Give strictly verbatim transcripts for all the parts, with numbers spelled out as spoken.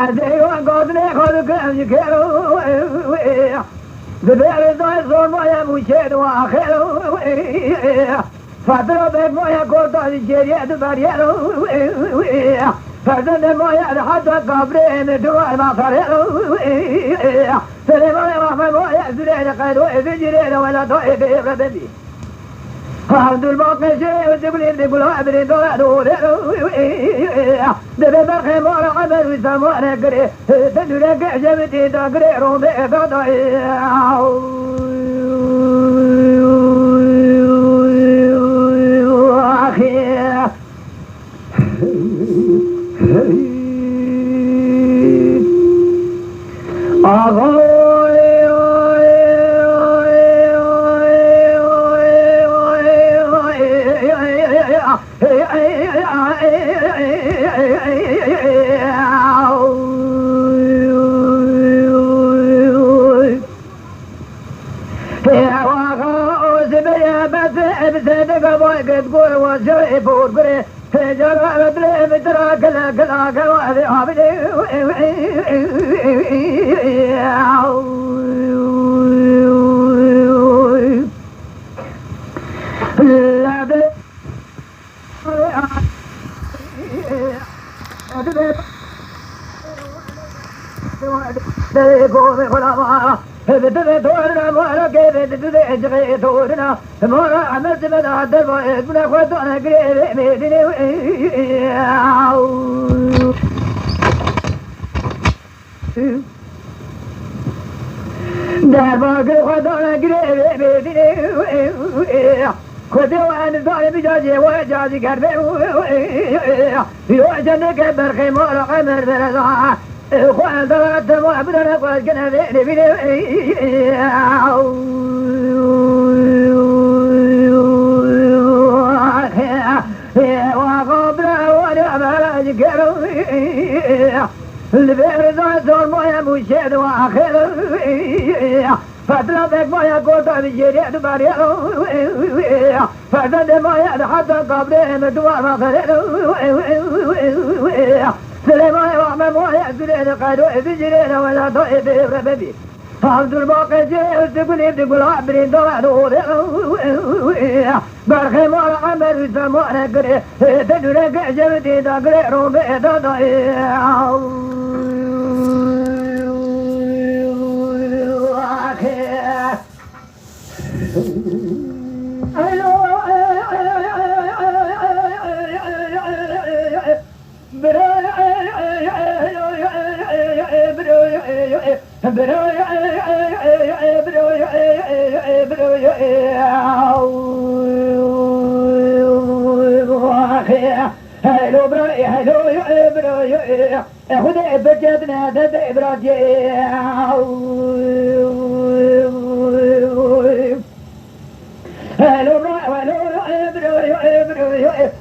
Erdê wan gotinê xwe dikim ji kêr û wê. Dibê rêzayê zor maye mûçê di wan xêr û wê. Fetira bek maye kota ji çêriyê di beriyê û wê. Ferzendê maye di heta kabrê min di wan ma ferê û wê. Silêmanê Mehmed maye zirê di qedo ê di cirê di welata ê di êbre bibî. Abdulbaqê şirê û Zibulî di gula birê dora dore. Dibê berxê mara Emer û Samuane girê. Tendûre gehşe bi tê da girê rombe da da. Axê. Derba gir xwe dana girê vê bêdînê. Xwedê we nizdar e, bi cacê we cacî ger be. Yo ceneke berxê mala Emer bereza. Xwe dana dema bidana xwe gine vê bînê. Wa xwe bira we ne bera ji gero. Li vê rêza zor maye mûşê di wa axê. Fetla bek maye kota bi jêrê di barê. Fetla de maye di heta kabrê mi di wa ma ferê. Silêmanê wa me maye zirê di qeydo ê di jêrê de wela da ê di êvre bebî. Abdulbaqê jê di gulê di gula birînda di odê. Berxê mala Emer û Semane girê. Te dûre gehşe bi tê da girê romê da da. Hello, bro, hello, bro. Xwedê bicetine destê biraciye. Hello, bro, hello, bro, bro, bro, bro.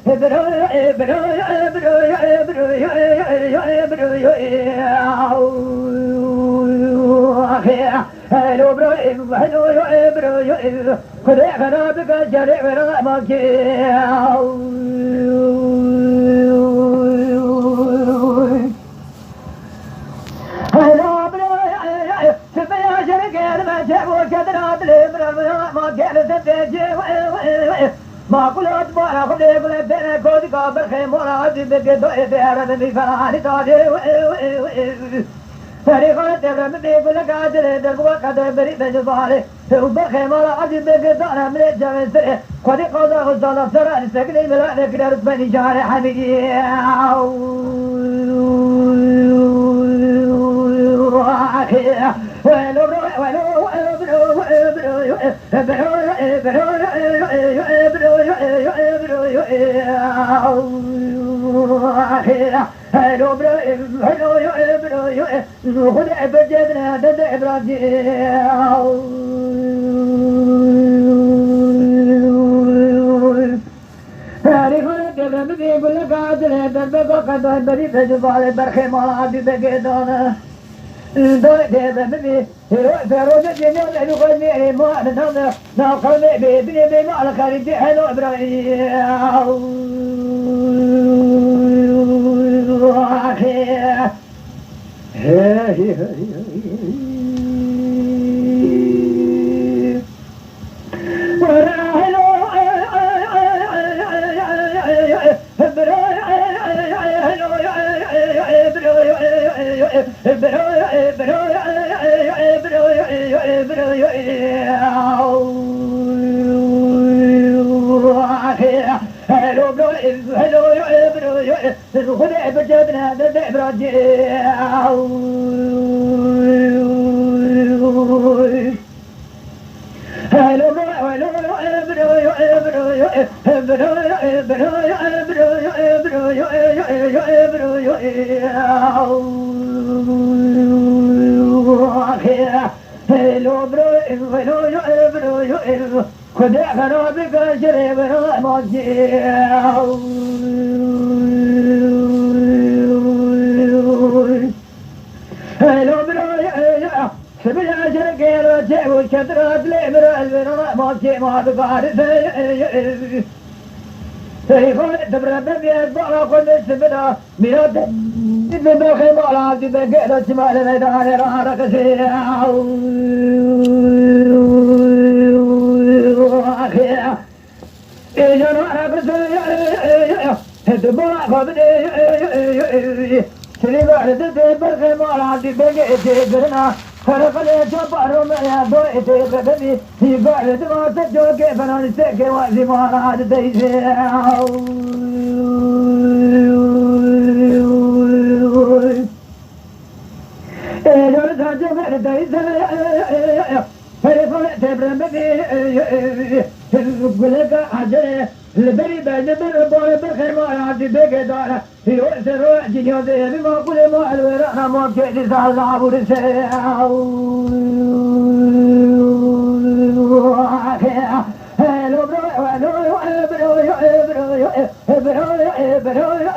Helo bro, helo yo, bro yo, Xwedê xera bike, carê wera ma kê. Helo bro, sibeya jere gelme, çevo kedra dilê bro, ma kê, ma kulat bara xwedê bile bere kodika berxê mora, azî bike doyê bere mi ferani tacê. Ferî xwe devremê bê guleka dilê derbuwa qeder berî be ji balê. Û berxê mala azî bê girdana milê cevê sirê. Xwedî qaza xwe zala sera li sekinê mila vekire Rusmenî carê hemîdî. Helo bro, helo yo, bro yo, Xwedê bicebine dede Îbrahîm. Herî xwe devremê bê guleka dilê derbe baka derberî be ji balê berxê mala dî begê dane. Dayê devremê bê. Hero, Feroze Cemil, Elu Gazmi, Ema, Nana, Nakame, Be, Bine, Be, Mal, Xalid, Helo, İbrahim. Helo bro, helo bro, Xwedê xera bike ji rêbera ma kê. Helo bro, sibê ejer gêra çê û çetira dilê bira, bira ma kê ma dikare. Hey, xwe dibre bibê, bara xwe li sibira. Mîra te, dît min berxê mala, dît min gêra çima li meydanê rareqisê. Êjana reqisê, di bala xwe bidê. Çilî berdidê berxê mala, dît min gê tê girina. Xerqilê çapa Romeya doyê tê bibî. Hî berdima te cokê benan seke wazî mala dideyzê. Êcar sancê berdeyzê. Perê xwe tê birem bibî. Guleka acere. Li berî berdibir, barê berxê mala dî begê dare. Hîro sero, ciniyazê evi ma kulê ma elwera, ma kedi salla burse. Hello bro, hello bro, bro, bro, bro, bro, bro, bro, bro, bro, bro, bro,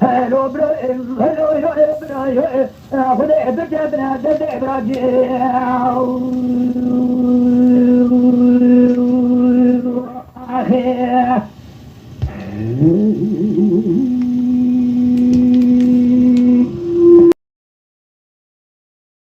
Hello bro, hello yo, bro yo, Xwedê bicebine dede bira cê. Axê.